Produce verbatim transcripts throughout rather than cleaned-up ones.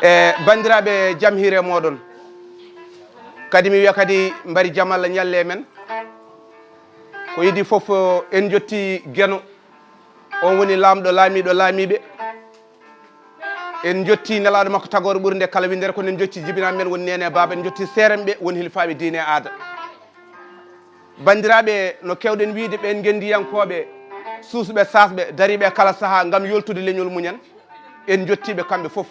E banndiraaɓe, jam hiire mooɗon. Kadi mi wiya kadi mbari jam Allah ñalle e men. Ko idii fof, en njotti Geno, on woni laamɗo laamiiɗo laamiiɓe. En njotti nelaaɗo makko tagoore ɓurnde kala winndere, kono en njotti jibinaaɓe men woni neene e baaba, en njotti seeremɓe woni hilifaaɓe diine e aada. Banndiraaɓe, no keewɗen wiyde, ɓeen ngenndiyankooɓe suusɓe, saasɓe, dariiɓe e kala sahaa ngam yoltude leñol mumen, en njottii ɓe kamɓe fof.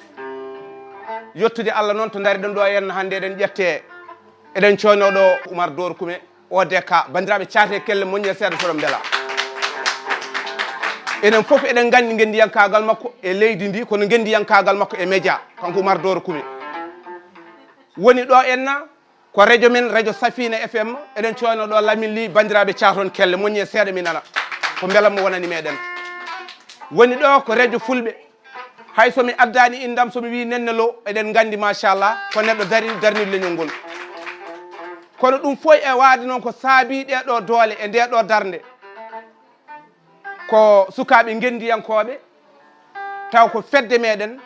Yettude Allah noon, to ndari-ɗen ɗo henna hannde, eɗen ƴettee, eɗen cooñoo ɗo Oumar Doro Koumé, O D K, banndiraaɓe, caatee kelle, moññee seeɗa, so ɗon mbela. Enen fof eɗen nganndi ngenndiyankaagal makko e leydi ndi, kono ngenndiyankaagal makko e média, kanko Oumar Doro Koumé. Woni ɗo henna, ko radio men, radio Safina F M, eɗen cooñoo ɗo Lamine Ly, banndiraaɓe, caaton kelle, moññee seeɗa, mi nana. Ko mbelamma wonani meɗen. Woni ɗo ko radio Fulɓe. Hay so mi addaani inndam, so mi wii Nenne Lo, eɗen nganndi, machallah, ko neɗɗo dari-, darniiɗo leñol ngol. Kono ɗum fof e waade noon ko saabii ɗee ɗo doole e ndee ɗo darnde. Ko sukaaɓe ngenndiyankooɓe, taw ko fedde meɗen,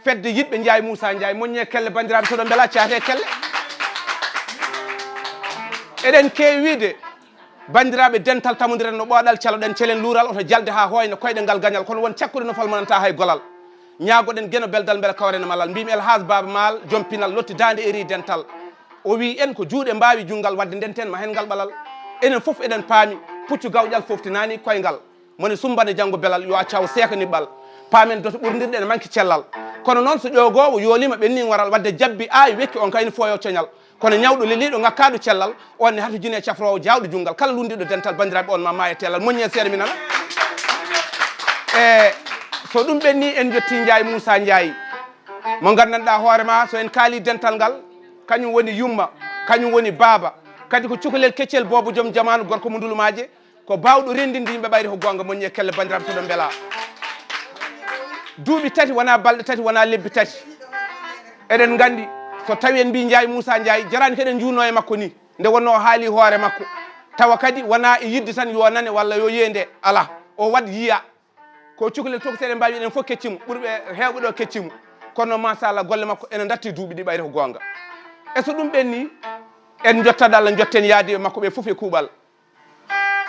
fedde yiɗɓe Njaay Muusaa Njaay, moññee kelle, banndiraaɓe, so ɗon mbela, caatee kelle. Eɗen keewi wiyde, Banndiraaɓe, dental tamondiren no ɓooɗal, caloɗen celen luural, oto jalde haa hooyna koyɗe ngal gañal, kono won cakkuɗe no falmananta hay golal. Ñaagoɗen Geno beldal mbele kawren e malal. Mbimi El Hadj Baaba Maal, joom pinal, lotti daande eri dental. O wi en ko juuɗe mbaawi junngal, wadde ndenten ma hen ngal ɓalal. Enen fof eɗen paami, puccu gawƴal foftinaani koyngal. Mone sumbana janngo belal, yo a caw seeka niɓɓal. Paamen doto ɓurndirɗe ene manki cellal. Kono noon so ƴoogoowo yooliima ɓenni waral, wadde jabbi aawi wekki on kayni fooyo coñal. Kono ñawɗo leliiɗo ŋakkaaɗo cellal, on ne hato jine cafroowo jaawɗo junngal. Kala lunndiiɗo dental banndiraaɓe on ma maaye tellal. Moññi e seeɗa mi nana. E so ɗum ɓenni en njotti Njaay Muusa Njaay. Mo nganndanɗaa hoore ma, so en kaali dental ngal, kañum woni yumma, kañum woni baaba. Kadi ko cukalel keccel boobo joom jamaanu gorko mo ndulumaaje, ko baawɗo renndinde yimɓe ɓayri ko goonga. Moññi e kelle banndiraaɓe so ɗon mbelaa. Duuɓi tati wonaa balɗe tati, wonaa lebbi tati. Eɗen nganndi so tawi en mbii Njaay Muusa Njaay, jaraani ko eɗen njuurnoo e makko nii. Nde wonnoo o haali hoore makko, tawa kadi wonaa e yiɗde tan yo nane walla yo yee nde, alaa. O waɗ yiya. Ko cukalel tokosel en mbaawi enen fof kecci mo, ɓurɓe heewɓe ɗo kecci mo. Kono machallah golle makko ene ndatti duuɓi ɗi ɓayri ko goonga. E so ɗum ɓenni, en njottat Allah, njotten yaade e makko ɓe fof e kuuɓal.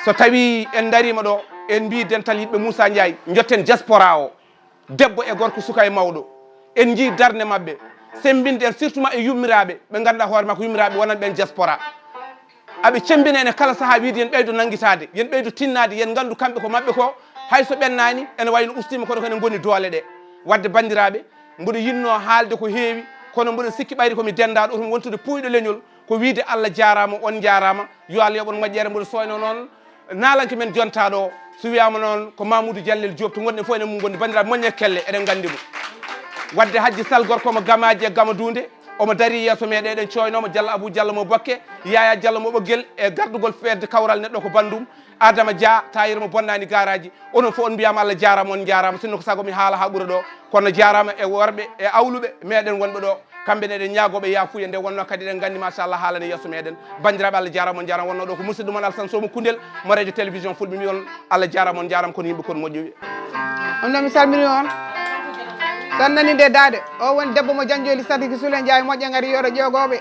So tawi en ndariima ɗo, en mbii dental yiɗɓe Muusa Njaay, njotten diaspora o, debbo e gorko, suka e mawɗo. En njii darnde maɓɓe, semmbinde en surtout ma e yummiraaɓe, ɓe ngannduɗaa hoore makko yummiraaɓe wonat ɓen diaspora. Aɓe cemmbina en e kala sahaa wiide yen ɓeydo nanngitaade, yen ɓeydo tinnaade, yen nganndu kamɓe ko maɓɓe ko, hay so ɓennaani, ene wayi no ustiima kono ko ene ngoni doole ɗe. Wadde banndiraaɓe, mboɗo yiɗnoo haalde ko heewi, kono mboɗo sikki ɓayri ko mi denndaaɗo, oto mi wontude puuyɗo leñol, ko wiide Allah jaaraama, on njaaraama, yo Allah yoɓ on moƴƴere. Mboɗo sooynoo noon naalanke men jontaaɗo o, so wiyaama noon ko Mamoudou Diallel Diop, to ngonɗen fof enen mum ngondi, banndiraaɓe, moƴƴe kelle, eɗen nganndi mo. Wadde Hajji Sal gorko mo Gamaaji e Gamaduunde, omo darii yeeso meɗen, eɗen cooynoo mo, Diallo Abou Diallo mo Bokke, Yaya Diallo mo Ɓoggel, e gardugol fedde kawral neɗɗo ko banndum, Adama Dia, taayir mo bonnaani gaaraaji. Onon fof on mbiyaama Allah jaaraama, on njaaraama. Sinno ko sago mi haala haa ɓura ɗo, kono jaaraama e worɓe e awluɓe meɗen wonɓe ɗo. Kamɓe ne eɗen ñaagoo ɓe yaafuya, nde wonnoo kadi eɗen nganndi machallah haala ne yeeso meɗen. Banndiraaɓe, Allah jaaraama, on njaaraama. Wonnoo ɗo ko musidɗo mon Alassane Sow mo Koundel, mo radio télévision Fulɓe, mbiyon Allah jaaraama, on njaaraama, kono yimɓe kon moƴƴuɓe. On ɗo mi salmini on. So on nani nde daade, o woni debbo mo Janjoli Sadiki Sule Njaay moƴƴa ngari yoɗo ƴoogooɓe.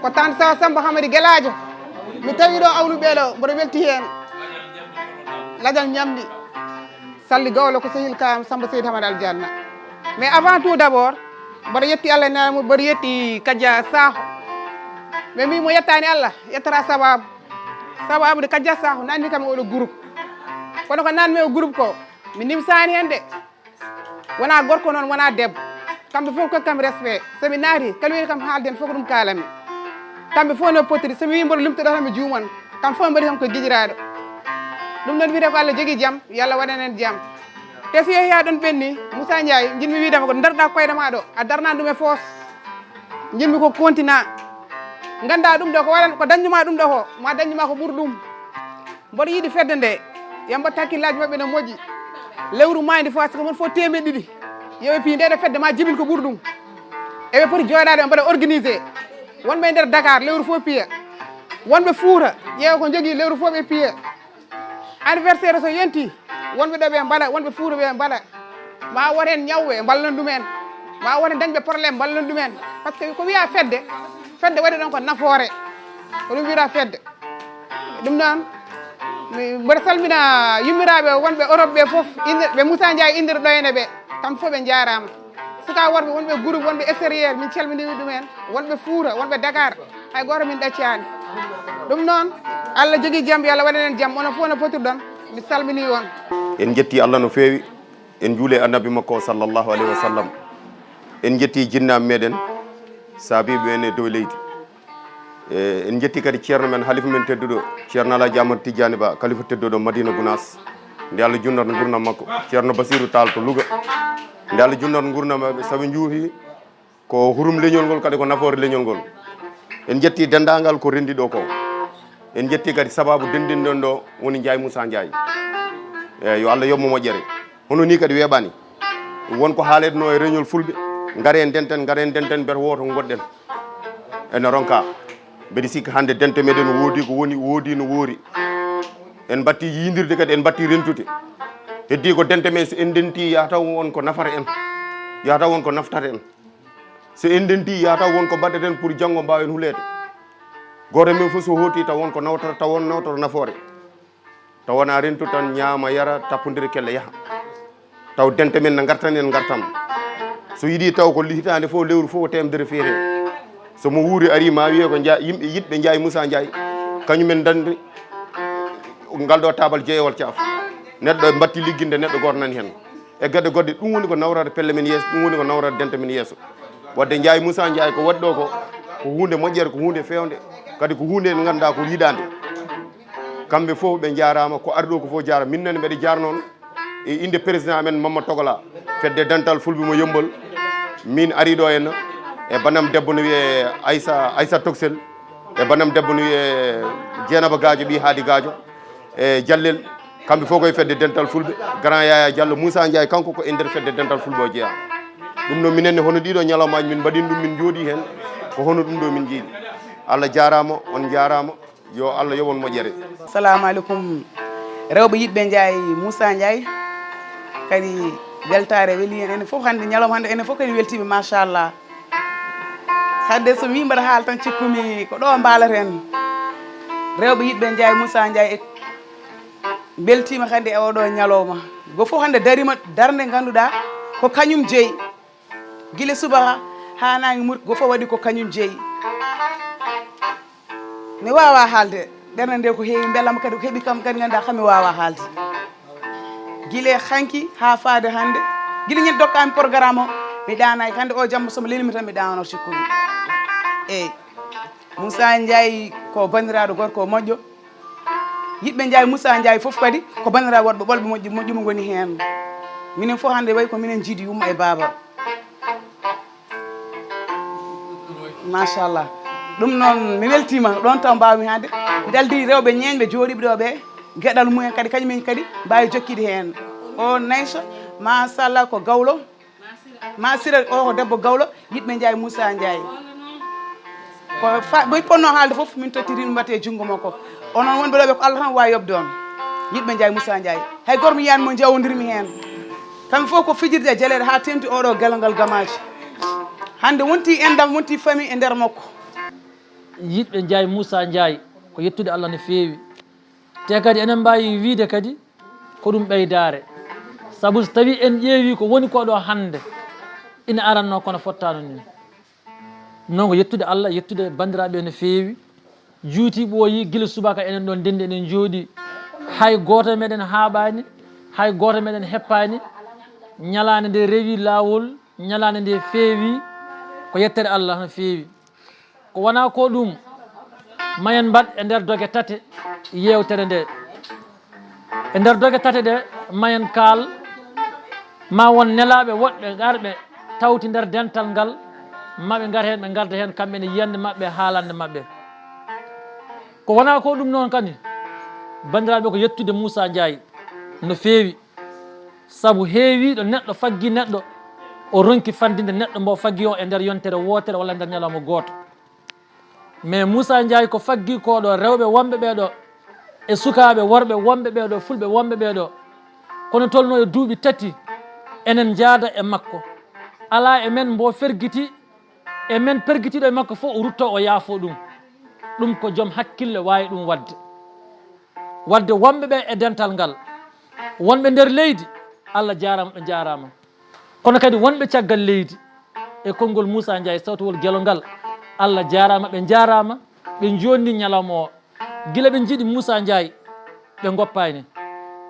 Ko tan sa Samba Hamadi Gelaajo. Mi tawi ɗo awlu ɓeelo, mboɗo welti heen. Lajal ñamɗi. Salli gawlo ko sehil kam Samba Seydi Hamad Aljanna. Mais avant tout d'abord, mboɗo yetti Allah naamu, mboɗo yetti Kadia Sakho. Ɓe mbi mo yettaani Allah, yettata sababu. Sababu de Kadia Sakho nanni kam e oɗo groupe. Kono ko nanmi e groupe ko, mi nimsaani heen de. Wonaa gorko noon, wonaa debbo. Kamɓe fof kokki kam respect. So mi naati, kala wiyi kam haalden fof ko ɗum kaalanmi. Kamɓe fof no potiri. So mi wii mboɗo limtuɗo tan mi juuman. Kamɓe fof mbaɗi kam ko gijiraaɗo. Ɗum noon wiyetee ko Allah jogii jam, yo Allah waɗan en jam. Te so yehii haa ɗoon ɓenni, Moussa Ndiaye, njiɗmi wiide ma ko darɗaa koyɗe maa ɗo, a darnaani ɗum e foos. Njiɗmi ko continent. Nganndaa ɗum ɗo ko waɗan, ko dañnuma ɗum ɗo ko, ma dañnuma ko ɓuri ɗum. Mboɗo yiɗi fedde nde, yo mbaɗ hakkillaaji maɓɓe no moƴƴi. Lewru maayde fof, siko mon fof teemeɗɗe ɗiɗi. Yo ɓe piyi nde ɗo fedde ma jibin ko ɓuri ɗum. Eɓe poti jooɗaade ɓe mbaɗa organisé. Wonɓe e nder Dakar, lewru fof piya. Wonɓe Fuuta, ƴeewa ko njogii, lewru fof ɓe piya. Anniversaire so yonti, wonɓe ɗo ɓe mbaɗa, wonɓe Fuuta ɓe mbaɗa. Ma woten ñawɓe, mballon ɗum en. Ma woten dañɓe problème, mballon ɗum en. Par ce que ko wiya fedde, fedde waɗi ɗon ko nafoore. Ko ɗum wiyata fedde. Ɗum noon, mi mboɗo salmina yummiraaɓe wonɓe Europe ɓe fof, innir-, ɓe Moussa Ndiaye inndir ɗo ene ɓe. Kamɓe fof ɓe njaaraama. Sukaa worɓe wonɓe groupe, wonɓe extérieur, min calminii ɗum en. Wonɓe Fuuta, wonɓe Dakar, hay gooto min ɗaccaani. Ɗum noon, Allah jogii jam, yo Allah waɗan en jam. Onon fof no potirɗon, mi salminii on. En njetti Allah no feewi, en njuuli e Annabi makko o, sallallahu alayhi wa sallam. En njetti jinnaaɓe meɗen, saabiiɓe men e dow leydi. E, en njetti kadi ceerno men, halifa men tedduɗo, ceerno Alhaji Amadou Tidiani Ba, kalifa tedduɗo Madina Gounass. Nde Allah junnata ngurnam makko, ceerno Basiru Tall to Louga. Nde Allah junnata ngurnam maɓɓe, sabu njuufi ko hurum leñol ngol, kadi ko nafoore leñol ngol. En njetti denndaangal ko renndi ɗo ko. En njetti kadi sababu denndinɗon ɗo woni Ndiaye Moussa Ndiaye. Eyi, yo Allah yoɓ mo moƴƴere. Hono ni kadi weeɓaani. Won ko haaletnoo e reñol Fulɓe, ngare en ndenten, ngare en ndenten, mbete wooto ngoɗɗen. Ene ronka. Mbeɗa sikki hannde dente meɗen woodi ko woni, woodi no woori. En mbatti yiindirde kadi, en mbatti rentude. Heddii ko dente men, so en ndentii, yataw won ko nafata en. Yataw won ko naftata en. So en ndentii, yataw won ko mbaɗaten pour janngo mbaawen huleede. Gooto men fof so hooti taw won ko nawtata, taw won nawtata nafoore. Taw wona rentu tan ñaama, yara, tappondira kelle, yaha. Taw dente men ne ngartan en ngartam. So yiɗi taw ko hitaande fof, lewru fof ko teemedere feere. So mo wuuri ari ma wiye ko Nja-, yimɓe yiɗɓe Njaay Moussa Njaay, kañumen dande ngal ɗo taabal jeeyowal caaf. Neɗɗo e mbatti ligginde neɗɗo gooto nani heen. E geɗe goɗɗe, ɗum woni ko nawrata pelle men yeeso, ɗum woni ko nawrata dente men yeeso. Wadde Njaay Moussa Njaay ko waɗi ɗo ko, ko huunde moƴƴere, ko huunde feewnde, kadi ko huunde nde ngannduɗaa ko yiɗaande. Kamɓe fof ɓe njaaraama, ko ari ɗo ko fof jaara. Min nani mbeɗa jaara noon e innde président amen Mamma Togola, fedde dental fulɓe mo Yommbol. Min ari ɗo henna e banam debbo no wiyee Aissa, Aissa Toksel, e banam debbo no wiyee Jeenaba Gaajo, ɓii Haadi Gaajo, e Jallel. Kamɓe fof koye fedde dental fulɓe. Grand Yaya Diallo, Moussa Ndiaye, kanko ko e nder fedde dental fulɓe o jeyaa. Ɗum noon minen ne hono ɗiɗo ñalawmaaji min mbaɗin ɗum, min njooɗii heen. Ko hono ɗum ɗo min njiidi. Allah jaaraama, on njaaraama. Yo Allah yoɓ on moƴƴere. Salamu aleykum. Rewɓe yiɗɓe Njaay, Moussa Njaay. Kadi weltaare weli en, enen fof hannde, ñalawma hannde, enen fof kadi weltiiɓe, machallah. Hannde so mi mbaɗa haala tan, cikkumi ko ɗo mbaalaten. Rewɓe yiɗɓe Njaay, Moussa Njaay, e mbeltiima hannde e oɗo ñalawma. Go fof hannde darima darnde ngannduɗaa ko kañum jeyi. Gila subaka haa naange muti, go fof waɗi ko kañum jeyi. Mi waawaa haalde, ɓernde nde ko heewi, mbelama kadi ko heɓi kam kadi ngannduɗaa kam mi waawaa haalde. Gila hanki haa faade hannde, gila ñande ndokkaami programme o, mi ɗaanaaki. Hannde o jamma so mi lelii mi tan mi ɗaanoo, cikkumi. Eey. Moussa Ndiaye ko banndiraaɗo gorko moƴƴo. Yiɗɓe Ndiaye, Moussa Ndiaye fof kadi ko banndiraaɓe worɓe ɓolɓe moƴƴi, moƴƴi mo ngoni heen. Minen fof hannde wayi ko minen njiidi yumma e baaba. Machallah. Ɗum noon mi weltiima, ɗoon taw mbaawmi haalde. Mbiɗa anndi rewɓe ñeeñɓe jooɗiiɓe ɗo ɓe, geɗal mumen kadi, kañumen kadi mbaawi jokkiide heen. O Naysa, machallah ko gawlo. Ma Sira o ko debbo gawlo, yiɗɓe Njaay Moussa Njaay. Ko fa-, mo ponno haalde fof, min tottiri ɗum mbaɗte e junngo makko. Onon wonɓe ɗo ɓe ko Allah tan waawi yoɓde on. Yiɗɓe Njaay Moussa Njaay. Hay gooto mi yiyaani mo njawondirmi heen. Kamɓe fof ko fijirde e jaleeɗe haa teeŋti oɗo gelongal gamaaji. Hannde wonti enɗam, wonti famille e nder makko. Yiɗɓe Njaay Moussa Njaay, ko yettude Allah no feewi. Te kadi enen mbaawi wiyde kadi ko ɗum ɓeydaare. Sabu so tawii en ƴeewii ko woni ko ɗo hannde, ina arannoo kono fottaano nii. Ɗum noon ko yettude Allah, yettude banndiraaɓe no feewi. Juuti ɓooyi, gila subaka enen ɗo ndenndi, eɗen njooɗii. Hay gooto e meɗen haaɓaani, hay gooto e meɗen heppaani. Ñalaande nde rewi laawol, ñalaande nde feewi, ko yettere Allah no feewi. Ko wonaa ko ɗum, ma en mbaɗ e nder doge tate yeewtere nde. E nder doge tate ɗe, ma en kaal, ma won nelaaɓe woɗɓe garɓe tawti nder dental ngal, ma ɓe ngar heen, ɓe ngarda heen kamɓe ne yiyannde maɓɓe, haalannde maɓɓe. Ko wonaa ko ɗum noon kadi, banndiraaɓe, ko yettude Moussa Ndiaye no feewi. Sabu heewiiɗo neɗɗo faggi neɗɗo, o ronki fanndinde neɗɗo mbo faggi o e nder yontere wootere walla nder ñalawma gooto. Mais Moussa Ndiaye ko faggi ko ɗo rewɓe wonɓe ɓee ɗo, e sukaaɓe worɓe wonɓe ɓee ɗo, fulɓe wonɓe ɓee ɗo, kono tolno e duuɓi tati, enen njaada e makko. Alaa e men mbo fergiti, e men pergitiiɗo e makko fof, o rutto o yaafo ɗum. Ɗum ko joom hakkille waawi ɗum waɗde. Waɗde wonɓe ɓe e dental ngal, wonɓe nder leydi, Allah jaaraama, ɓe njaaraama. Kono kadi wonɓe caggal leydi e konngol Moussa Ndiaye, sawtowol gelo ngal, Allah jaaraama, ɓe njaaraama, ɓe njoonni ñalawma o. Gila ɓe njiɗi Moussa Ndiaye, ɓe ngoppaani.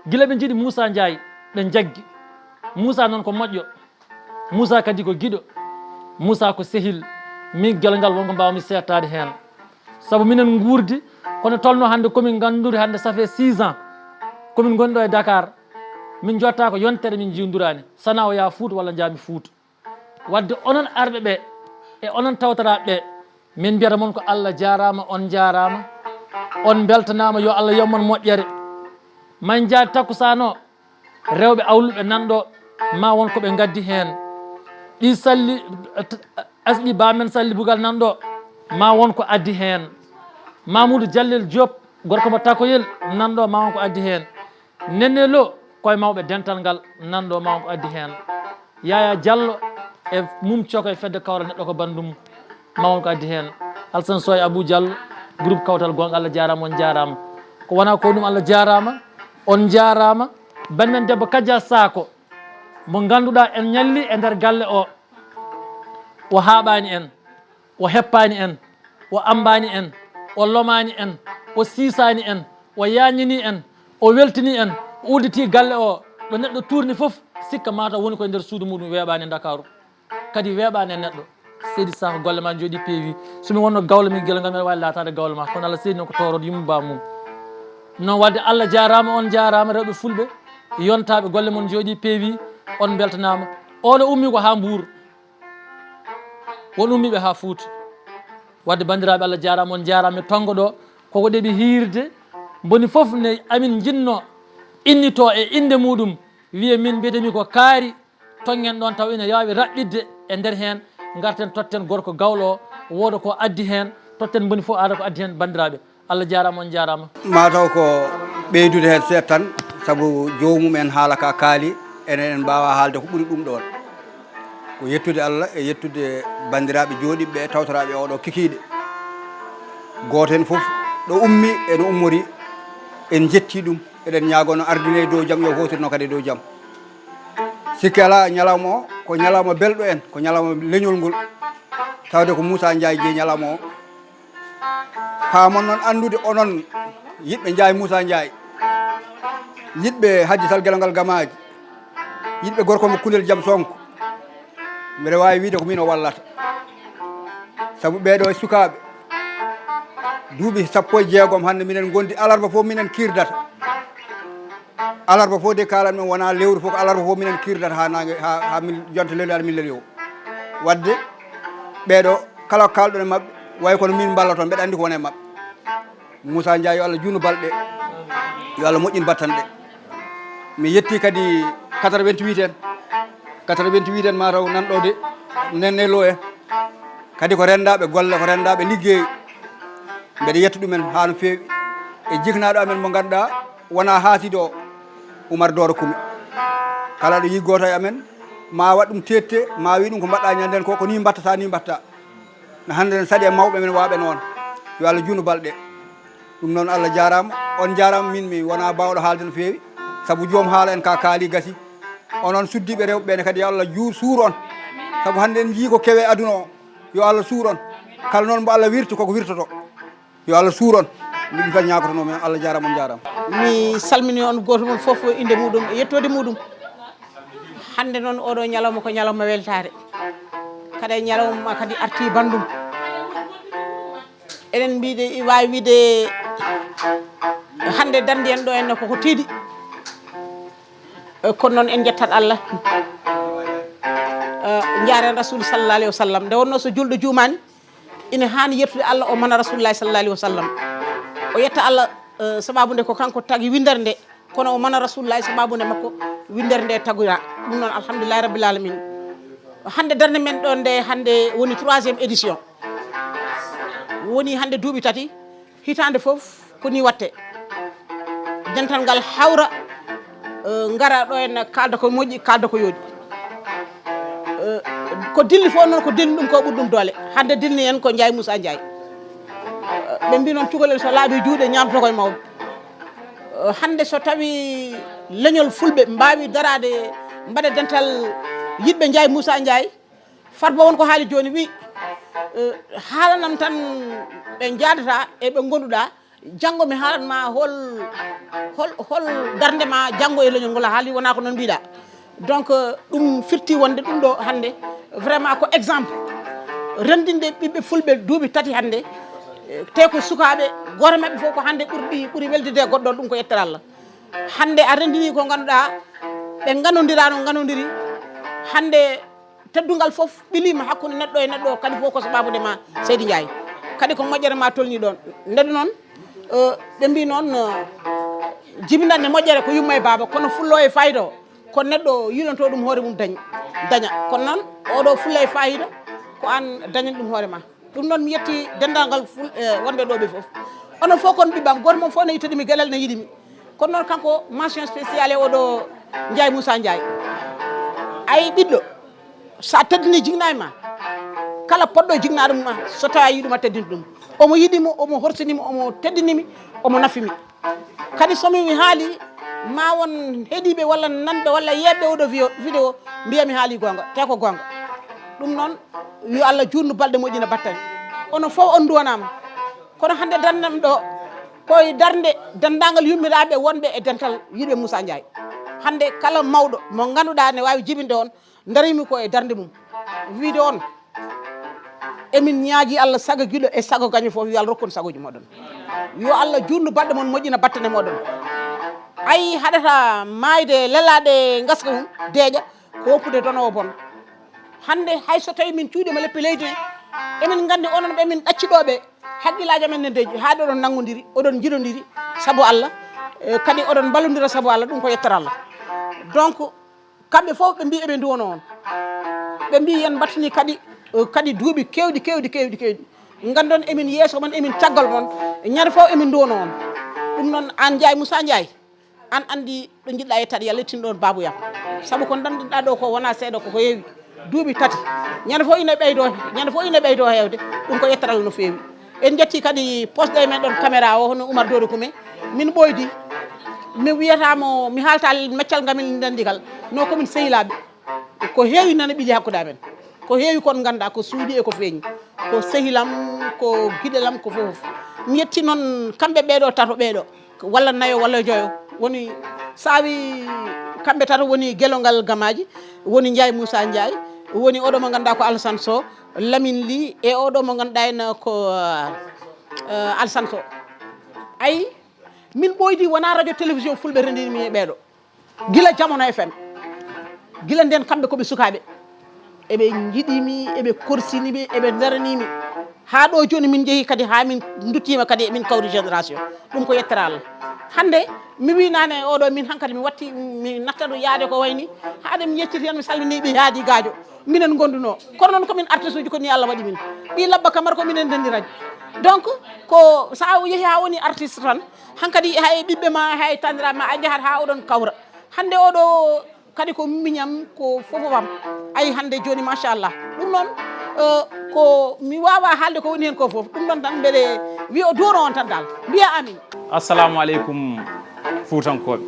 Gila ɓe njiɗi Moussa Ndiaye, ɓe njaggi. Moussa noon ko moƴƴo. Moussa kadi ko giɗo. Moussa ko sehil. Min gelo ngal wonko mbaawmi seettaade heen. Sabu minen nguurdi, kono tolno hannde komin ngannduri hannde ça fait six ans. Komin ngoni ɗo e Dakar. Min njotta ko yontere min njiwnduraani. Sana o yaha Fuuta walla njaami Fuuta. Waɗde onon arɓe ɓe, e onon tawtoraaɓe ɓe, min mbiyata mon ko Allah jaaraama, on njaaraama. On mbeltanaama, yo Allah yoɓ mon moƴƴere. Ma en njaadi takkusaan o, rewɓe awluɓe nan ɗo, ma won ko ɓe ngaddi heen. Ɗi salli, asɗi ba men salli bugal nan ɗo, ma won ko addi heen. Mamoudou Diallel Diop, gorko mo Takoyel, nan ɗo, ma won ko addi heen. Nenne Lo, koye mawɓe dental ngal, nan ɗo, ma won ko addi heen. Yaya Diallo e mum coko e fedde kawral neɗɗo ko banndum, ma won ko addi heen. Alsan Soy Abou Diallo, Groupe Kawtal Goonga, Allah jaaraama, on jaaraama. Ko wonaa ko ɗum, Allah jaaraama, on jaaraama. Banndiraaɓe men debbo Kadia Sako, mo ngannduɗaa en ñalli e nder galle o, o haaɓaani en, o heppaani en, o ammbaani en, o lomaani en, o siisaani en, o yaañinii en, o weltinii en, o udditii galle o, ɗo neɗɗo tuurni fof, sikka mataw woni koye nder suudu muɗum, weeɓaani e Ndakaaru. Kadi weeɓaani e neɗɗo. Seydi Sako, golle ma njooɗii peewi. So mi wonno gawlo, min gila ngal mbeɗa waawi laataade gawlo ma. Kono Allah seydi noon ko tooroɗo yumma ba mum. Noon waɗde Allah jaaraama, on jaaraama, rewɓe fulɓe, yontaaɓe, golle mon njooɗii peewi, on mbeltanaama. Oɗo ummi ko haa Mbuur. Won ummiiɓe haa Fuuta. Waɗde banndiraaɓe, Allah jaaraama, on jaaraama. Mi tonngo ɗo, koko ɗeɓi hiirde, mboni fof ne amin njinnoo innitoo e innde muɗum, wiye min mbiyetemi ko Kaari, tonngen ɗoon taw ina yaawi raɓɓiɗde e nder heen, ngarten totten gorko gawlo o, wooda ko addi heen, totten mboni fof aada ko addi heen, banndiraaɓe. Allah jaaraama, on jaaraama. Mataw ko ɓeydude heen seeɗa tan, sabu joomum en haala ka kaali, enen en mbaawa haalde ko ɓuri ɗum ɗoon. Ko yettude Allah e yettude banndiraaɓe jooɗiiɓe ɓe, tawtoraaɓe oɗo kikiiɗe. Gooto heen fof ɗo ummi e no ummori, en njettii ɗum, eɗen ñaagoo no ardine e dow jam, yo hootir noon kadi e dow jam. Sikke alaa, ñalawma o ko ñalawma belɗo en, ko ñalawma leñol ngol, tawde ko Moussa Ndiaye jeyi ñalawma o. Paamon noon anndude onon yiɗɓe Njaay Muusaa Njaay, yiɗɓe Hajji Sal Gelongal Gamaaji, yiɗɓe gorko mo Kulel Jam Sonko, mbeɗa waawi wiyde ko min o wallata. Sabu ɓee ɗoo e sukaaɓe, duuɓi sappo e jeegom hannde minen ngondi, alarba fof minen kiirdata. Alarba fof de, kaalan men, wonaa lewru fof, ko alarba fof minen kiirdata haa naange, haa, haa min jonta lewru, haa min leli o. Waɗde ɓee ɗoo, kala ko kaalɗon e maɓɓe, wayi kono min mballoton, mbeɗa anndi ko woni e maɓɓe. Moussa Ndiaye, yo Allah juutnu balɗe, yo Allah moƴƴin battanɗe. Mi yetti kadi quatre-vingt-huit en, quatre-vingt-huit en, mataw nan ɗo de, nenne lo en. Kadi ko renndaaɓe golle, ko renndaaɓe liggey. Mbeɗa yetta ɗumen haa no feewi. E jiknaaɗo amen mo ngannduɗaa wonaa haasido o, Oumar Doro Kumi. Kala ɗo yii gooto e amen, ma waɗ ɗum teette, ma wi ɗum ko mbaɗɗa ñande ko, ko ni mbattata, ni mbatta. No hannde en saɗi e mawɓe men waaɓe noon. Yo Allah juutnu balɗe. Ɗum noon, Allah jaaraama, on jaaraama, min mi wonaa baawɗo haalde no feewi, sabu joom haala en ka kaali gasi. Onon suddiiɓe rewɓe ɓe ne kadi, yo Allah juu-, suur on, sabu hannde en njii ko kewe aduna o. Yo Allah suur on. Kala noon mbo Allah wirti, koko wirtoto. Yo Allah suur on. Min tan ñaagotonoo men, Allah jaaraama, on jaaraama. Mi salmini on gooto mon fof e innde muɗum e yettoode muɗum. Hannde noon oɗo ñalawma ko ñalawma weltaare. Kadi e ñalawma kadi arti banndum. Eɗen mbiɗe, waawi wiide hannde darnde en ɗo en koko tiiɗi. Eh, kono noon en njettat Allah. Eh, njaaren Rasuulu sallallahu alayhi wa sallam. Nde wonnoo so julɗo juumaani, ina haani yettude Allah, o mana Rasuulullaahi sallallahu alayhi wa sallam. O yetta Allah, eh, sababu nde ko kanko tagi winndere nde, kono o mana Rasuulullaahi sababu nde makko winndere nde tagira. Ɗum noon, alhamdulillahi rabbil alamin. Hannde darnde men ɗo nde, hannde woni troisième édition. Woni hannde duuɓi tati, hitaande fof ko ni watte. Dental ngal hawra, eh, ngara ɗo en kaalda ko moƴƴi, kaalda ko yooɗi. Eh, ko dilli fof noon, ko dilli ɗum ko ɓuri ɗum doole. Hannde dilni en ko Njaay Muusaa Njaay. Eh, ɓe mbi noon cukalel so laaɓi juuɗe ñaamtata koye mawɓe. Eh, hannde so tawi leñol fulɓe mbaawi daraade, mbaɗa dental yiɗɓe Njaay Muusaa Njaay, Farba won ko haali jooni wi, eh, haalanam tan ɓe njaadata e ɓe ngonduɗa, janngo mi haalan ma hol, hol, hol darnde ma janngo e leñol ngol a haali, wona ko noon mbiɗa. Donc, eh, ɗum firti wonde ɗum ɗo hannde, vraiment ko exemple. Renndinde ɓiɓɓe fulɓe duuɓi tati hannde, eh, te ko sukaaɓe, gooto maɓɓe fof ko hannde ɓurɗi, ɓuri weldude e goɗɗo, ɗum ko yettere Allah. Hannde a renndini ko ngannduɗaa, ɓe ngannondirano ngannondiri. Hannde teddungal fof ɓiliima hakkunde neɗɗo e neɗɗo, kadi fof ko sababude ma, Seydi Ndiaye. Kadi ko moƴƴere ma tolni ɗon. Nde noon, eh, ɓe mbi noon, eh, jibinande moƴƴere ko yumma e baaba, kono fullo e fayida o, ko neɗɗo yiɗanto ɗum hoore mum dañ-, daña. Kono noon, oɗo fulla e fayida, ko an dañan ɗum hoore ma. Ɗum noon, mi yetti denndaangal ful-, eh, wonɓe ɗo ɓe fof. Onon fof kon ɓiɓɓam, gooto mon fof ne ittani mi, gelal ne yiɗi mi. Kono noon, kanko, mention spéciale e oɗo Ndiaye Moussa Ndiaye. Ay ɓiɗɗo, so a teddini jigna e ma, kala poɗɗo e jignaɗo ma, so tawi a yiɗuma teddin ɗum. Omo yiɗi mo, omo horsini mo, omo teddini mi, omo nafi mi. Kadi so mi haali, ma won heɗiiɓe walla nanɓe walla yeeɓɓe oɗo video, video, mbiya mi haali goonga, te ko goonga. Ɗum noon, yo Allah juutnu balɗe, moƴƴina battane. Onon fof on nduwanaama. Kono hannde darnam ɗo, ko e darnde denndaangal yummiraaɓe wonɓe e dental yiɗɓe Moussa Ndiaye. Hannde kala mawɗo mo ngannduɗaa ne waawi jibinde on, darimi ko e darnde mum. Wiide on, emin ñaagi Allah sago giɗo e sago gaño fof, yo Allah rokku on sagooji moɗon. Yo Allah juutnu balɗe mon, moƴƴina battane moɗon. Ayi, haɗata maayde lelaade ngaska mum, deeƴa, ko woppude dono o bon. Hannde hay so tawi min cuuɗiima leppi leydi ne, emin nganndi onon ɓe min ɗacci ɗo ɓe, haqqillaaji amen ne deeƴi, haa ɗo oɗon nanngondiri, oɗon njiɗondiri sabu Allah, e, kadi oɗon mballondira sabu Allah, ɗum ko yettere Allah. Donc, kamɓe fof ɓe mbi eɓe nduwano on. Ɓe mbi yen mbattini kadi, e, kadi duuɓi keewɗi, keewɗi, keewɗi, keewɗi. Nganndon emin yeeso mon, emin caggal mon, ñande fof emin nduwano on. Ɗum noon, aan Njaay, Moussa Njaay, aan anndi ɗo njiɗɗaa yettaade, yo Allah yettin ɗoon baabu yam. Sabu ko ndanndinɗaa ɗo ko wonaa seeɗa, ko ko heewi. Duuɓi tati. Ñande fof ina ɓeydo, ñande fof ina ɓeydo heewde. Ɗum ko yettere Allah no feewi. En njetti kadi posɗo e men ɗon caméra o, hono Oumar Dodo Koume. Min ɓoydi. Mi wiyata mo, mi haalta meccal ngamin dendigal. No ko min sehilaaɓe. Ko heewi nana ɓili hakkude amen. Ko heewi kon nganndaa ko suuɗi e ko feeñi. Ko sehilam, ko giɗelam, ko fof. Mi yetti noon kamɓe ɓeeɗo tato ɓeeɗo, walla nayo, walla joyo. Woni saawi kamɓe tato woni Gelongal Gamaaji, woni Njaay Moussa Njaay, woni oɗo mo ngannduɗaa ko Alassane Sow, Lamine Ly, e oɗo mo ngannduɗaa en ko, eh, Alassane Sow. Ayi, min ɓoydi wonaa radio télévision fulɓe renndini mi e ɓeeɗo. Gila Jamono F M. Gila nden kamɓe ko ɓe sukaaɓe. Eɓe njiɗi mi, eɓe korsini mi, eɓe ndarani mi. Haa ɗo jooni min njehi kadi haa min nduttiima kadi emin kawri génération. Ɗum ko yettere Allah. Hannde mi wi nane oɗo min hankadi mi watti mi natta ɗo yaade ko wayni. Haade mi yecciti tan mi salmini ɓe haadi gaajo. Minen ngonduno. Kono noon ko min artiste uji ko ni Allah waɗi min. Ɓi Labba Kamara ko minen ndenndi radio. Donc ko sa yehi haa woni artiste tan hankadi hay ɓiɓɓe ma hay tandiraaɓe ma a jahat haa oɗon kawra. Hannde oɗo kadi ko miñam ko fofofam. Ayi hannde jooni machallah. Ɗum noon eh, ko mi wawa haalde ko woni heen ko fof. Ɗum noon tan mbeɗe wiya o duwono on tan dal. Mbiya amin. Assalamu aleykum Fuutankooɓe.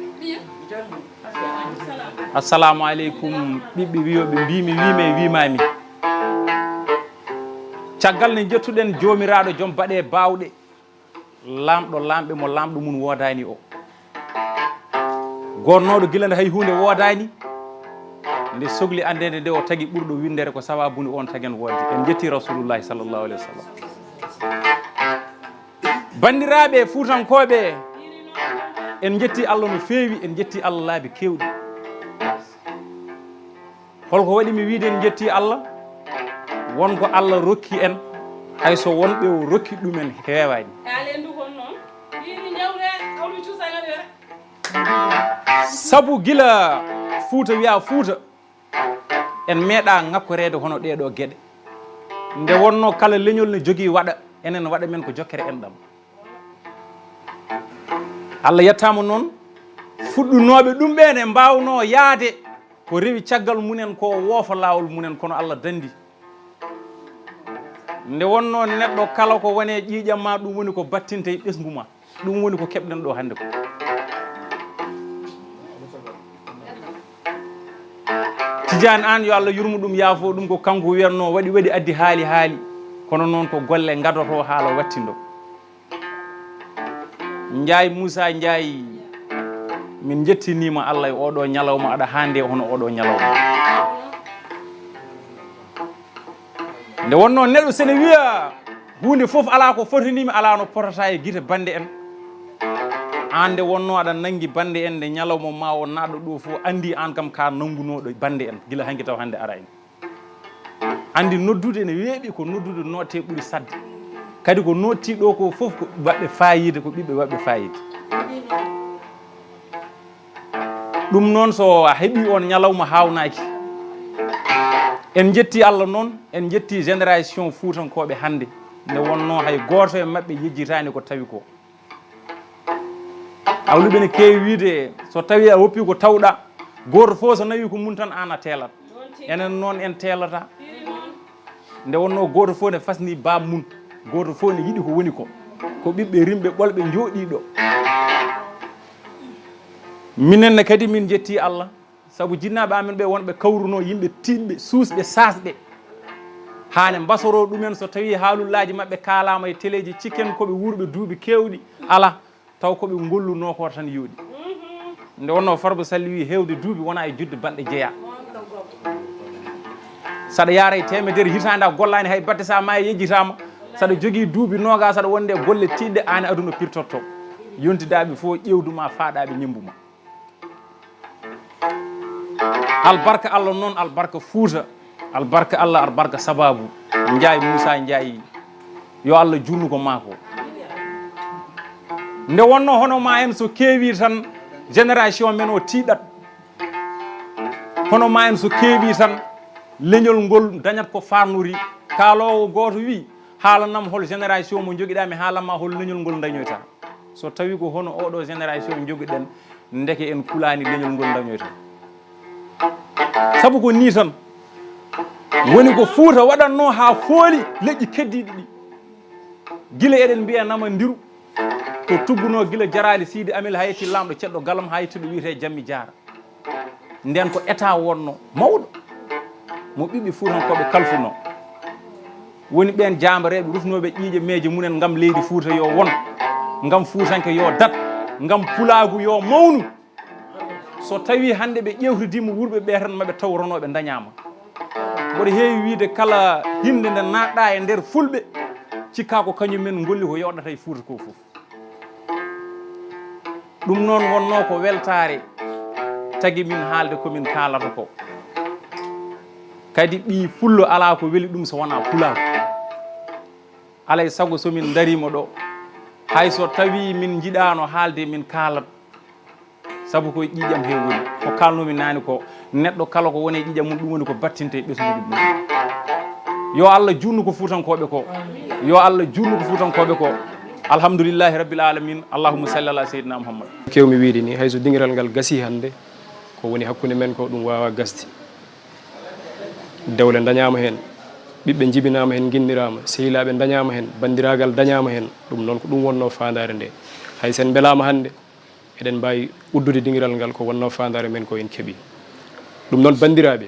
Assalamu aleykum ɓiɓɓe wiyooɓe mbimi wima e wimami. Caggal nde jettuɗen Joomiraaɗo joom baɗe baawɗe, laamɗo laamɓe mo laamɗo mum woodaani o. Gonnooɗo gila nde hay huunde woodaani, nde sogli anndeede nde o tagi ɓurɗo winndere ko sababu nde on tagen wonde. En njetti Rasulullahi sallallahu alaihi wasallam. Banndiraaɓe Fuutankooɓe, en njetti Allah no feewi, en njetti Allah laabi keewɗi. Holko waɗi mi wiide en njetti Allah? Won ko Allah rokki en, hay so won ɓe o rokki ɗumen heewaani. Kaale ndu kon noon, ɗiɗi njawre, hawlu cuusa ngaɗere. Sabu gila Fuuta wiya Fuuta, en meeɗa ŋakkoreede hono ɗee ɗoo geɗe. Nde wonno kala leñol ne jogii waɗa, enen waɗa men ko jokkere enɗam. Allah yettaama noon, fuɗɗunooɓe ɗum ɓe ne mbaawno yaade ko rewi caggal mumen ko woofa laawol mumen, kono Allah dandi. Nde wonno neɗɗo kala ko wone ƴiiƴam ma, ɗum woni ko battinte e ɓesngu ma. Ɗum woni ko keɓɗen ɗo hannde ko. Tidiane Anne, yo Allah yurmo ɗum, yaafo ɗum, ko kanko wiyatno, waɗi, waɗi, addi haali, haali. Kono noon ko golle ngadoto haala wattindo. Njaay Moussa Njaay, min njettinima Allah e oɗo ñalawma, aɗa hande hono oɗo ñalawma. Nde wonno neɗɗo sene wiya huunde fof ala ko fotanimi, ala no potata e gite bande en. An nde wonno aɗa nangi bande en, nde ñalawma ma o naɗɗo ɗo fof andi an kam ka nangunoɗo bande en gila hanki taw hande ara en. Andi noddude ne weeɓi, ko noddude note ɓuri sadde. Kadi ko notti ɗo ko fof ko waɓɓe fayida, ko ɓiɓɓe waɓɓe fayida. Ɗum noon so a heɓi on ñalawma hawnaaki. En jetti Allah noon, en jetti génération fuutankooɓe hannde. Nde wonno hay gooto e maɓɓe yejjitaani ko tawi ko. Awluɓe ne keewi wiide, so tawi a woppi ko tawɗa, gooto fof so nawi ko mum tan an a teelat. Enen noon en teelata. Nde wonno gooto fof ne fasni baam mum. Gooto fof ne yiɗi ko woni ko. Ko ɓiɓɓe rimɓe ɓolɓe njooɗii ɗo. Minen ne kadi min njettii Allah, sabu jinnaaɓe amen ɓe wonɓe kawrunoo yimɓe tiiɗɓe, suusɓe, saasɓe. Haa ne mbasoroo ɗumen so tawii haalullaaji maɓɓe kaalaama e teleeji, cikken ko ɓe wuurɓe duuɓi keewɗi. Alaa, taw ko ɓe ngollunoo ko tan yooɗi. Nde wonnoo Farba Salli wii heewde duuɓi wonaa e juɗde balɗe jeyaa. Saɗa yaara e teemedere hitaande a gollaani hay batte, so a maayi yejjitaama, saɗa jogii duuɓi noogaas, saɗa wonde e golle tiiɗɗe, aan e aduna pirtotto. Yontidaaɓe fof ƴeewdu ma, faaɗaaɓe ñemmbu ma. Albarka Allah noon, albarka Fuuta, albarka Allah, albarka sababu. Njaay Muusa Njaay, yo Allah juutnu ko maako. Nde wonnoo hono ma en so keewii tan, génération men o tiiɗat. Hono ma en so keewii tan, leñol ngol dañat ko faarnori. Kaaloowo gooto wii, haalanam hol génération mo njogiɗaa mi, haalan ma hol leñol ngol dañoyta. So tawii ko hono oɗo génération njogiɗen, ndeke en kulaani leñol ngol dañoyta. Sabu ko nii tan woni ko Fuuta waɗatnoo haa fooli leƴƴi keddiiɗi ɗi. Gila eɗen mbiya namandiru, ko tuggunoo gila Jaraali Siidi Amil haa yetti laamɗo ceɗɗo Galam haa yetti ɗo wiyetee Jammi Jaara. Ndeen ko état wonnoo mawɗo mo ɓiɓɓe Fuutankooɓe kalfunoo. Woni ɓeen jaambareeɓe rufinooɓe ƴiiƴe meeje mumen ngam leydi Fuuta yo won, ngam Fuutanke yo dat, ngam pulaagu yo mawnu. So tawii hannde ɓe ƴeewtidiima wuurɓe ɓee tan, ma ɓe taw ronooɓe ndañaama. Mboɗo heewi wiyde kala hinnde nde naatɗaa e nder Fulɓe, cikkaa ko kañum men ngolli ko yooɗata e Fuuta ko fof. Ɗum noon wonnoo ko weltaare tagi min haalde ko min kaalata ko. Kadi ɓii Fullo alaa ko weli ɗum so wonaa pulaagu. Alaa e sago so min ndariima ɗo, hay so tawii min njiɗaano haalde min kaalat. Sabu ko e ƴiiƴam he woni. Ko kaalnoomi naane ko, neɗɗo kala ko woni e ƴiiƴam mum, ɗum woni ko battinte e ɓesnguuji mum. Yo Allah juutnu ko Fuutankooɓe ko. Yo Allah juutnu ko Fuutankooɓe ko. Alhamdulillahi Rabbil Alamin. Allahumma salli ala Seydina Muhammad. Keewmi wiyde ni, hay so dingiral ngal gasii hannde, ko woni hakkunde men ko, ɗum waawaa gasde. Dewle ndañaama heen, ɓiɓɓe njibinaama heen, nginniraama, sehilaaɓe ndañaama heen, banndiraagal dañaama heen. Ɗum noon ko ɗum wonnoo faandaare nde. Hay so en mbelaama hannde, eɗen mbaawi uddude dingiral ngal, ko wonnoo faandaare men ko en keɓii. Ɗum noon, banndiraaɓe,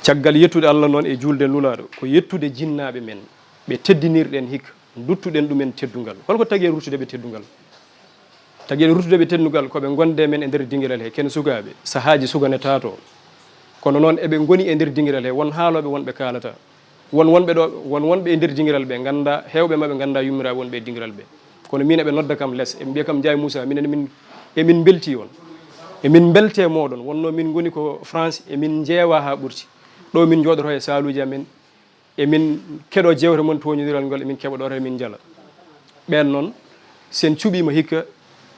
caggal yettude Allah noon e juulde Nulaaɗo, ko yettude jinnaaɓe men, ɓe teddinirɗen hikka, nduttuɗen ɗumen teddungal. Hol ko tagi en ruttude ɓe teddungal? Tagi en ruttude ɓe teddungal ko ɓe ngonde men e nder dingiral he, ken sukaaɓe, sahaaji suka ne taatoo. Kono noon, eɓe ngoni e nder dingiral he, won haalooɓe, won ɓe kaalata. Won wonɓe ɗo, won wonɓe e nder dingiral ɓe, ngannda, heewɓe maɓɓe ngannda yummiraaɓe wonɓe e dingiral ɓe. Kono min eɓe nodda kam les, eɓe mbiya kam, "Njaay Muusa, minen min, emin mbeltii on. Emin mbelte mooɗon. Wonnoo min ngoni ko France, emin njeewa haa ɓurti. Ɗo min njooɗoto e saaluuji amen, emin keɗo jeewte mon tooñondiral ngol, emin keɓa ɗo tan, emin njala." Ɓeen noon, so en cuɓiima hikka,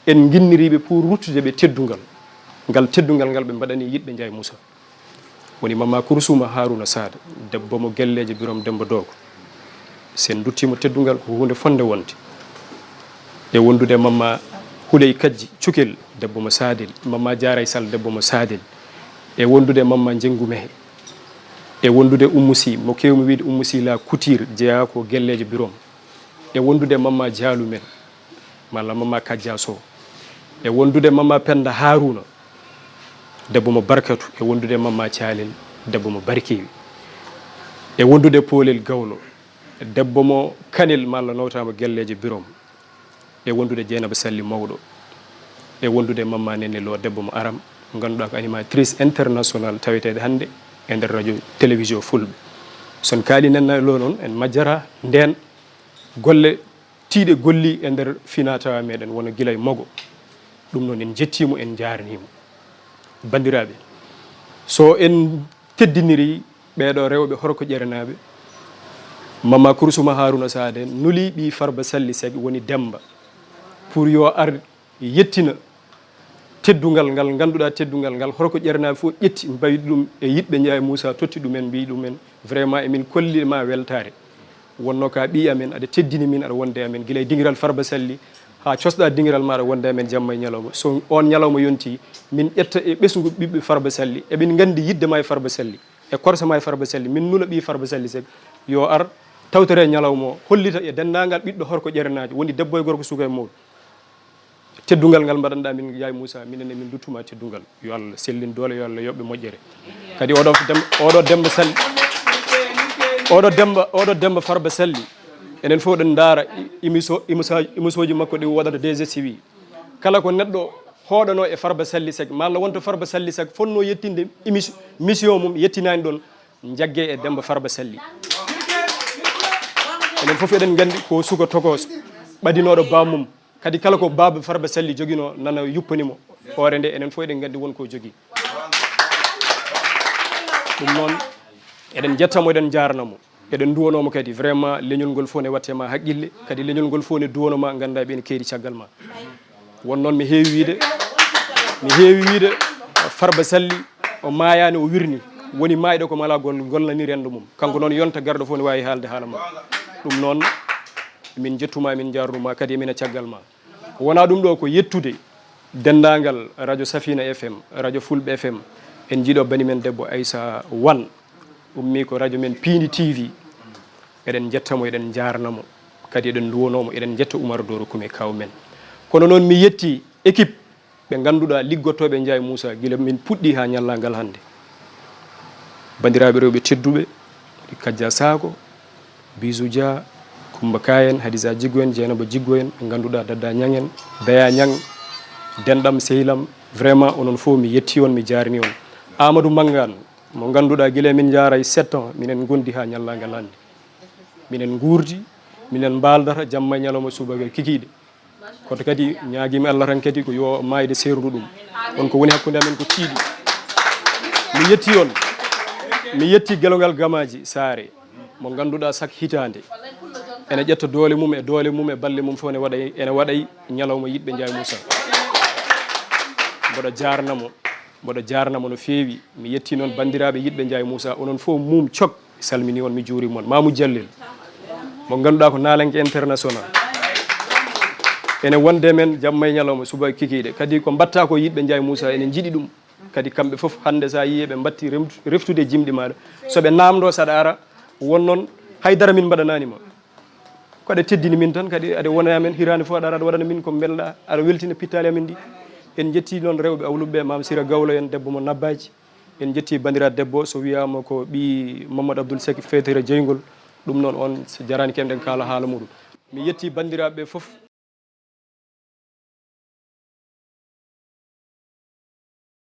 en nginniriiɓe pour ruttude ɓe teddungal. Ngal teddungal ngal ɓe mbaɗani yiɗɓe Njaay Muusa. Woni Mamma Kursuuma Haaruuna Saada, debbo mo Gelleejo Birom Demmba Doogo. So en nduttiima teddungal, ko huunde fonnde wonde. E wondude Mamma Huley Kajji Cukel, debbo mo Saadel, Mamma Jaaray Sal, debbo mo Saadel. E wondude Mamma Njenngu Mehe. E wondude Ummu Si, mo keewmi wiyde Ummu Si la Couture, jeyaa ko Gelleejo Birom. E wondude Mamma Jaalu Men, malla Mamma Kajja Sow. E wondude Mamma Pennda Haaruuna, debbo mo Barkatu. E wondude Mamma Caalel, debbo mo Barkeewi. E wondude Poolel Gawlo, debbo mo Kanel, malla nowtaama Gelleejo Birom. E wondude Jeynaba Salli Mawɗo. E wondude Mamma Nene Lo, debbo mo Aram, ngannduɗaa ko animatrice international taweteeɗo hannde e nder radio télévision Fulɓe. So en kaali Nene Lo noon, en majjata ndeen golle tiiɗe golli e nder finaa-tawaa meɗen, wano gila e Mogo. Ɗum noon, en njettii mo, en njaarnii mo. Banndiraaɓe, so en teddiniri ɓeeɗo rewɓe Horko Ƴerenaaɓe, Mamma Kursuuma Haaruuna Saade nuli ɓii Farba Salli Sek, woni Demmba, pour yo ar yettina teddungal ngal ngannduɗaa, teddungal ngal Horko Ƴerenaaɓe fof ƴetti, mbawi ɗum e yiɗɓe Njaay Muusa, totti ɗumen, mbii ɗumen, "Vraiment, emin kolli ma weltaare. Wonno ka ɓii amen, aɗa teddini min, aɗa wonde amen gila e dingiral Farba Salli, haa cosɗaa dingiral ma, aɗa wonde amen jamma e ñalawma. So on ñalawma yonti, min ƴetta e ɓesngu ɓiɓɓe Farba Salli. Eɓen nganndi yiɗde ma e Farba Salli, e korse ma e Farba Salli. Min nula ɓii Farba Salli Sek, yo ar, tawtore ñalawma o, hollita e denndaangal ɓiɗɗo Horko Ƴerenaajo, woni debbo e gorko, suka e mawɗo. Teddungal ngal mbaɗanɗaa min, Yaay Muusa, minen e min luttuma teddungal. Yo Allah sellin doole, yo Allah yoɓɓe moƴƴere. Kadi oɗo Dem-, oɗo Demba Sall, oɗo Demba, oɗo Demba Farba Sall, enen fof ɗen ndaara i-, émission, émission, émission ji makko ɗi o waɗata D G T V. Kala ko neɗɗo hooɗanoo e Farba Sall Seck, malla wonto Farba Sall Seck fotnoo yettinde émission, mission mum, yettinaani ɗoon, njagge e Demba Farba Sall. Enen fof eɗen nganndi ko suka tokooso, ɓadinooɗo bammum. Kadi kala ko baaba Farba Sall joginoo nana yuppani mo. Hoore nde enen fof eɗen nganndi won ko jogii. Ɗum noon, eɗen njetta mo, eɗen njaarna mo. Eɗen nduwanoo mo kadi, vraiment, leñol ngol fof ne watte ma haqqille, kadi leñol ngol fof ne duwano ma, ngannda ɓeen keeri caggal ma. Won noon mi heewi wiide, mi heewi wiide, Farba Sall o maayaani, o wirni. Woni maayɗo ko mala gol, golnani renndo mum. Kanko noon yonta garɗo fof ne waawi haalde haala ma. Ɗum noon, min njettuma, min njaarnuma, kadi emina caggal ma. Wonaa ɗum ɗo ko yettude denndaangal radio Safina F M, radio Fulɓe F M, en njiiɗo bani men debbo Aissa Wan, ummii ko radio men Piindi T V. Eɗen njetta mo, eɗen njaarna mo, kadi eɗen nduwanoo mo, eɗen njetta Umar Doro Kume, kaaw men. Kono noon mi yetti équipe ɓe ngannduɗaa liggottooɓe Njaay Muusa gila min puɗɗii haa ñallaa ngal hannde. Banndiraaɓe rewɓe tedduɓe, Kajja Saako, Bisou Dia, Coumba Ka en, Hadisa Jiggo en, Dieynaba Jiggo en, ɓe ngannduɗaa Dadda Ñang en, Beya Ñang, denɗam, sehil am, vraiment onon fof mi yetti on, mi jaarni on. Amadou Mangane, mo ngannduɗaa gila min njaara e sept ans, minen ngondi haa ñallaa ngal hannde. Minen nguurdi, minen mbaaldata jamma e ñalawma, subaka e kikiiɗe. Kono kadi ñaagiimi Allah tan kadi ko yo maayde seernu ɗum. On ko woni hakkunde amen ko tiiɗi. Mi yetti on. Mi yetti gelongal Gamaaji Saare, mo ngannduɗaa sak hitaande ene ƴetta doole mum e doole mum e balle mum fof ene waɗay, ene waɗay ñalawma yiɗɓe Njaay Muusa. Mboɗo jaarna mo, mboɗo jaarna mo no feewi. Mi yetti noon banndiraaɓe yiɗɓe Njaay Muusa, onon fof mum cok. Mi salmini on, mi juurima on. Mamoudou Dialel, mo ngannduɗaa ko naalanke international. Ene wonde men jamma e ñalawma, subaka kikiiɗe. Kadi ko mbatta ko yiɗɓe Njaay Muusa, ene njiɗi ɗum. Kadi kamɓe fof hannde sa yii ɓe mbatti remtu-, reftude e jimɗi maaɗa. So ɓe naamndo saɗa ara, won noon haydara min mbaɗanaani ma. Ko aɗa teddini min tan, kadi aɗa wona e amen, hiraande fof aɗa ara aɗa waɗana min ko mbelɗa, aɗa weltina pittaali amen ɗi. En njetti noon rewɓe Awluɓe ɓe, Maam Sira Gawlo en, debbo mo Nabbaaji. En njetti banndiraaɗo debbo, so wiyaama ko ɓii Mamadou Abdoul Seck Fetere Jeygol, ɗum noon on so jaraani ko eɗen kaala haala muɗum. Mi yetti banndiraaɓe ɓe fof,